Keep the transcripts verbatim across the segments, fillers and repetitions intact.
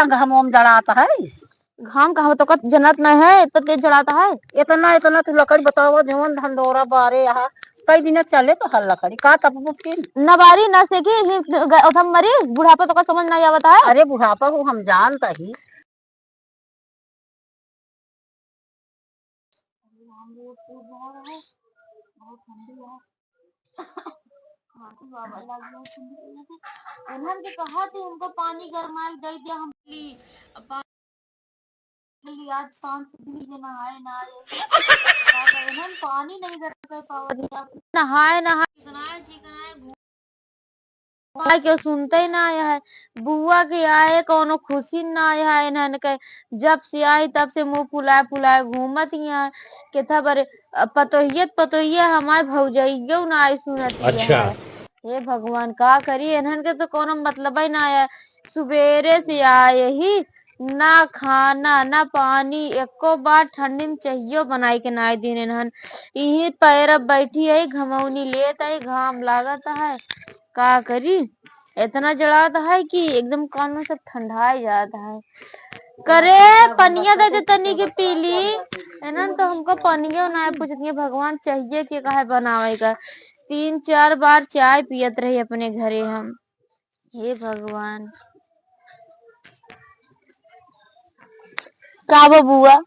घाम ओम जड़ात है। घाम का हम तो कत जनत नहीं है, इतना तेज जड़ात है। इतना, इतना तू लकड़ी बतावा, जवन धंधोरा बारे यहाँ, कई दिन चले तो हर लकड़ी, का तब वो फिर? न बारी, न सेकी, ही ग-, उधम मरी, बुढ़ापा तो का समझ नहीं आवत है। अरे बुढ़ापा को हम जानता ही। इन्हन के कहा थी हमको पानी गरमाए के दे दिया, हम ली, अब पा-, ली, आज पाँच दिन के नहाए ना आए। इन्हन पानी नहीं गरम कर पावा दिया। नहाए, नहाए, चिकनाए, चिकनाए, घूम- बुआ के सुनते ही ना आया है, बुआ के आए कौनो खुशी ना आया है इन्हन के। जब से आई तब से मुँह फुलाए फुलाए घूमत ही है। केथा बरे, अ, पतोहिया त पतोहिया हमार भौजइयो ना आई सुनत ही अच्छा। है। हे भगवान, का करी, इन्हन के तो कौनो मतलब ही ना आया है। सुबेरे से आए ही ना खाना, ना पानी, एको बार ठंडी में चाहियो बनाई के नाई दिन इन्हन। इहीं पैर अब बैठी है, घमौनी लेत है, घाम लागत है, का करी? इतना जड़ात है कि एकदम कान में सब ठंडाई जात है। करे, पनिया दे दे तनी के पी ली। इन्हन तो हमको पनियो ना पूछत है, भगवान चाहिए कि काहे बनावे का। तीन चार बार चाय पियत रही अपने घरे हम। हे भगवान। का बा बुआ?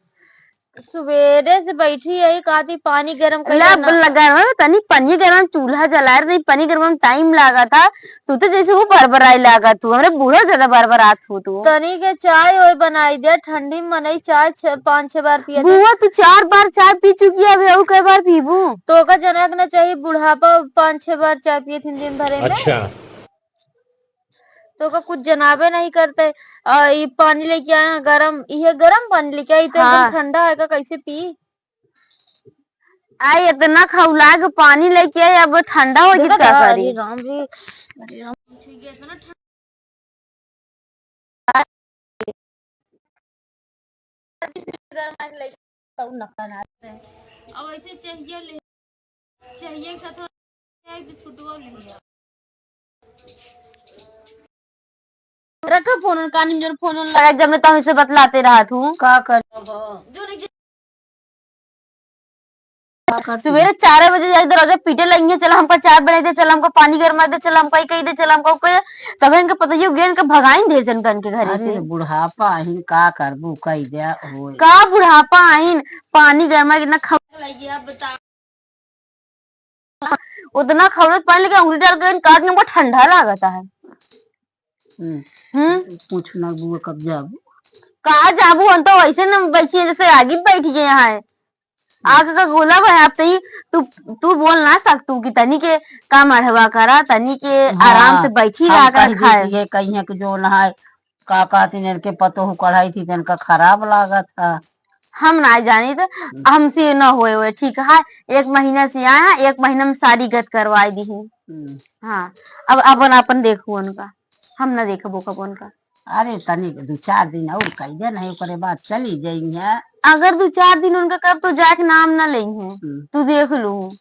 सुबेरे से बैठी है, कहती पानी गरम कर ले, देना। लगा ना, तनी पनिया गरम, चूल्हा जलाए रही, पनिया गरम में टाइम लागा था। तू तो जैसे वो बरबराई लागा तू, हमरे बूढ़ो ज्यादा बरबरात हो तू। तनी के चाय ओय बनाई दे, ठंडी में मनई चाय छह, पाँच छह बार पिए थे। बुआ, तू चार बार चाय पी चुकी है, अभी और कई बार पीबू? तो का जनक ना चाहिए, बुढ़ापा पाँच छह बार चाय पिए थे दिन भरे में। अच्छा। तो का कुछ जनाबे नहीं करते। आ, ई पानी लेके आए हैं गरम, इहे गरम पानी लेके आई, तो एकदम हाँ। ठंडा है का, कैसे पी? आई, इतना खौला के पानी लेके आई, अब ठंडा हो देखो जित का तो, करी? अरे राम रे, अरे राम। अब ऐसे चाहिए ले, चाहिए के साथ चाय बिस्कुटवा ले लिया। रखा फोन, कानी में जोन फोन लगा, जब मैं तब से बतलाते रहा तू। का कर? जो नहीं का कर सुबेरे चार बजे जाके दरवाजा पीटे लगी है, "चला हमका चाय बनाई दे, चला हमका पानी गरमा दे, चला हमका ई कही दे, चला हमका ऊ कही दे।" तब इनके पता ही हो गया, इनके भगाइन दे जन कन के घरे अरे से। बुढ़ापा आहिन, का करबू, कही दे होए। का बुढ़ापा आहिन, पानी गरमा के इतना खा लगी, आप बता। उतना खौलत पानी लेके अंगुरी डाल के काट के हमको ठंडा लागत है। हम्म। हम्म। पूछ ना बुआ कब जाबू? कहाँ जाबू? हम तो वैसे न बैठी हैं जैसे आगे बैठ गए हैं। आग का गोला भाई आप तई, तू, तू बोल ना सकतू कि तनी के का मढ़वा करा, तनी के हाँ, आराम से बैठी हम रहा कर कह खाए। देती है, कहीं है कि जो नहाए का कहती इनके पतोहू कढ़ाई थी, इनका खराब लागत है। हम ना जानी तो हम्म। हमसे न होए हुए, ठीक है, एक महीना से आए हैं, एक महीना में सारी गत करवाई दी है। हम्म। हाँ, अब अपन, अपन देखू उनका, हम ना देखबो कब उनका। अरे तनिक दू चार दिन और कह दे, नहीं ओकरे बाद चली जाई है। अगर दू चार दिन उनका करब तो जाए के नाम ना लेई है, हम्म। तू देख लू।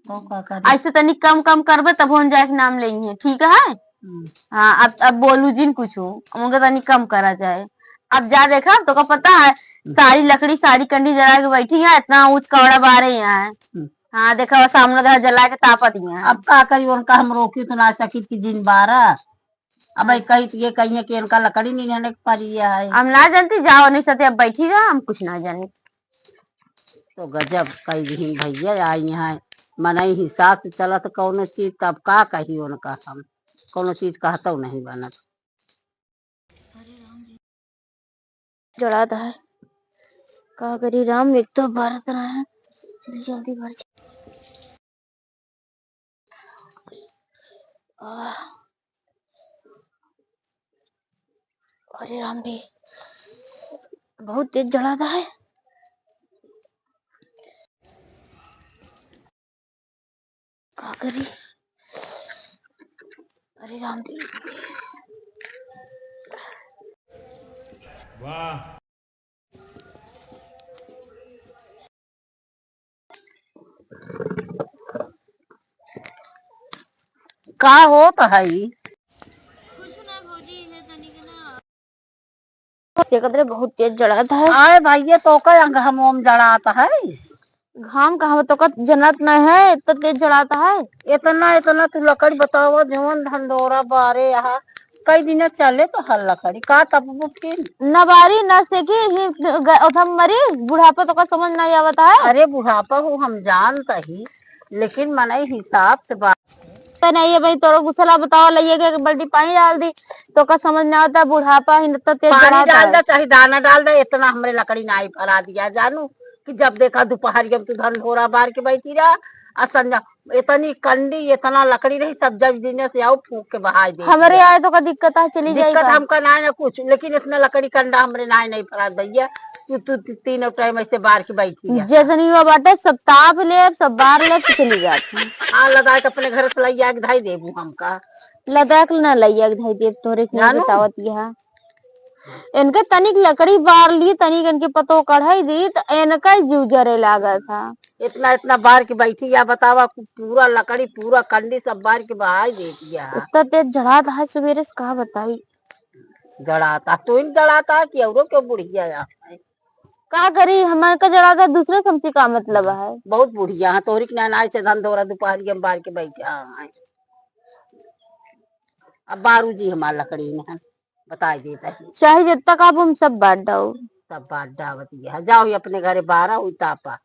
तो का करे? ऐसे तनी कम कम करबे तब हम जाए के नाम लेंगे, ठीक है? हम्म। हाँ, अब, अब बोलू जिन कुछ, उनका तनी कम करा जाए। अब जा देखा, तो का पता है, हम्म। सारी लकड़ी, सारी कंडी जला के बैठी है, इतना ऊंच कौड़ा बारे यहाँ है। हम्म। हाँ, देखा, वो सामने देखा, जला के तापत ही है। अब का करी, उनका हम रोकी तो ना सकी कि जिन बारा। अब हाँ। कही तो ये कहिए कि इनका लकड़ी नहीं रहने के पड़ी है। हम ना जानती, जाओ नहीं सकते, अब बैठी रहो, हम कुछ ना जानी। तो गजब कई दिन भैया आई हैं, मनई हिसाब से चलत कौनो चीज, तब का कही उनका हम, कौनो चीज कहतो नहीं बनत। जड़ात है, का करी राम, एक तो बरत रहा है, जल्दी भर। आह। अरे राम रे, बहुत तेज जड़ाता है। का करी? अरे राम रे। वाह। का होत है? कुछ ना भौजी, इहे तनी के ना से कदरे बहुत तेज जड़ात है। आए भाई, ये तो का अंग हम ओम जड़ात है। घाम कहाँ तो का जनत नहीं है, इतना तेज जड़ात है। इतना, इतना तू लकड़ी बतावा, जवन धंधोरा बारे यहाँ कई दिन चले तो हर लकड़ी का तब फिर। न बारी न सेकी ही ग-, ओथम मरी, बुढ़ापा तो का समझ नहीं आवत है। अरे बुढ़ापा हो हम जानता ही, लेकिन मनई हिसाब से बात। तो नहीं है भाई, तोरो गुस्सा बतावा, लइया के एक बाल्टी पानी डाल दी, तो का समझ ना आवत है, बुढ़ापा ही तो तेज पानी जड़ात डाल है। दे, चाहे दाना डाल दे, इतना हमरे लकड़ी नाई फरा दिया जानू, कि जब देखा दोपहरिया में तू धन ढोरा बार के बैठी रहा, आ संजा इतनी कंडी, इतना लकड़ी रही, सब जब दिन से आओ फूंक के बहाई दे हमरे दिया। आए तो का दिक्कत है, चली जाई दिक्कत का? हमका ना है कुछ, लेकिन इतना लकड़ी कंडा हमरे नाई नहीं फरा भैया, तू, तू ती-, तीनों टाइम ऐसे बार के बैठी रहा। जैसे नहीं हुआ बाटे, सब ताप ले, सब बार ले, तो चली जाती। हाँ, लदा के अपने घर से लइया के धाई देबू हमका। लदा के ना लइया के धाई देब, तोरे के नहीं जानू? बतावत यहाँ। इनके तनिक लकड़ी बार ली, तनिक इनके पतो कढ़ाई दी, तो इनका ही जीव जरे लागत था। इतना, इतना बार के बैठी या बतावा, पूरा लकड़ी, पूरा कंडी सब बार के बहाई देती है। इतना तेज जड़ात है सुबेरे से, का बताई। जड़ाता, तू ही जड़ाता कि औरो क्यों बुढ़िया या? का करी, हमारे का जड़ाता, दूसरे से हमसे का मतलब है? बहुत बुढ़िया है, तोहरी के ना, ना से धन धोरा दोपहरिया में बार के बैठा है। अब बारू जी हमार लकड़ी में है, बताई देता है। चाहे जब तक आप हम सब बांट डाओ। सब बांट डावत ये है, जाओ ही अपने घरे बारा हुई तापा।